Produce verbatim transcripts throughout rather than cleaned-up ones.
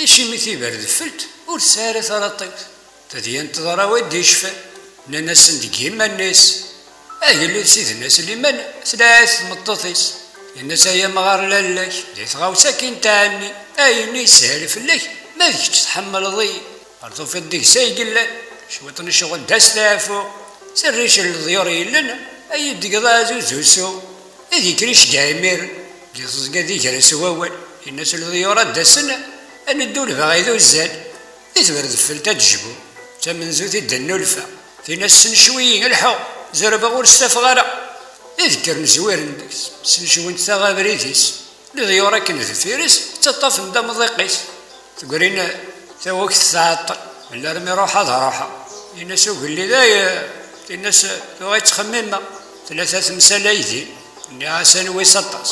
Acimi tiberdeffelt ur tesɛi ara taraṭiwt? Tadyant teḍra wi d-yecfan, nnan-asen deg yiman-is. Agellid Sidna Sliman tlaɛi-t tmeṭṭut-is, yenna-s: "Ay amɣar lalla-k, di tɣawsa akin tɛenni, ayen yeshel fell-ak, ma d kečč tḥemmleḍ-iyi." Ar tufiḍ deg-s ay yellan, cwiṭ n ccɣel d asteɛfu, s rric n leḍyur yellan, ay yeddegeḍ aɛzuz usu, ad yekker iceggeɛ imiren, di teẓga d iger-as wawal, yenna-s leḍyur ad d-asen, ad neddu lebɣi d uzzal, di tberdeffelt ad d-jbu, d tamenzut i d-nnulfa, tin-as sennecwi-yi lḥu, zerbeɣ ur stafeɣ ara, ad kkren zwiren deg-s, sennecwen-t taɣ abrid-is. Leḍyur akken deffir-is, ttaṭṭafen-d amḍiq-is. Tegrin tawakt tɛeṭṭel, melli armi ruḥ ad ruḥeɣ. Yenna-s ugellid ay, yenna-s tuɣa yettxemmim tlata temsal aydi. Nniɣ-as anwi s aṭas.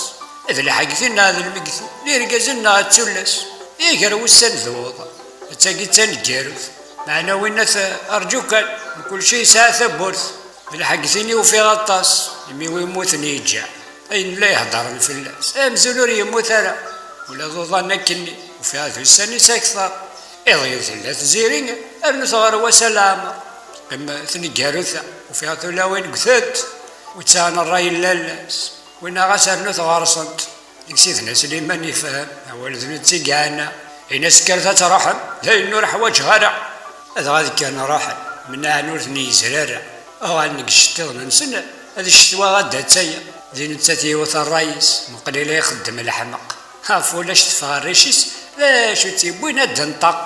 D lḥegtin neɣ d lmegtin, d irgazen neɣ d tullas. Iger wussan d wuḍan. D tagi d taneggarut. Meɛna winna t-, rǧu kan, mkul shay yesɛa tawwurt. D lḥegtin i ufiɣ aṭas, imi wi mmuten yeǧǧa. Ayen la iheddren fell-as, amzun ur yemmut ara. Ula d uḍan akkenni, ufiɣ d ussan-is akteṛ. Iḍ yid tella tziri, rnut ɣer wass a leɛmer. Teqqim tneggarut-a, ufiɣ tulawin ggtent, u ttaɣen ṛṛay n lalla-s. Winna ɣas rnut ɣer-sent. Deg Sidna Sliman ifhem, awal d netta i yeɛna. Ini-as kkret ad truḥem, d ayen ur ḥwaǧeɣ ara. Dɣa ad kkren ruḥen, mennaɛen ur ten-yezri ara. Uɣalen deg iceṭṭiḍen-nsen, d ccetwa ad d-attaya. Di nettat yiwet ṛṛay-is, meqqel ila ixeddem leḥmeq. Ɣef ulac teffeɣ rric-is, d acu tt-yewwin ad d-tenṭeq.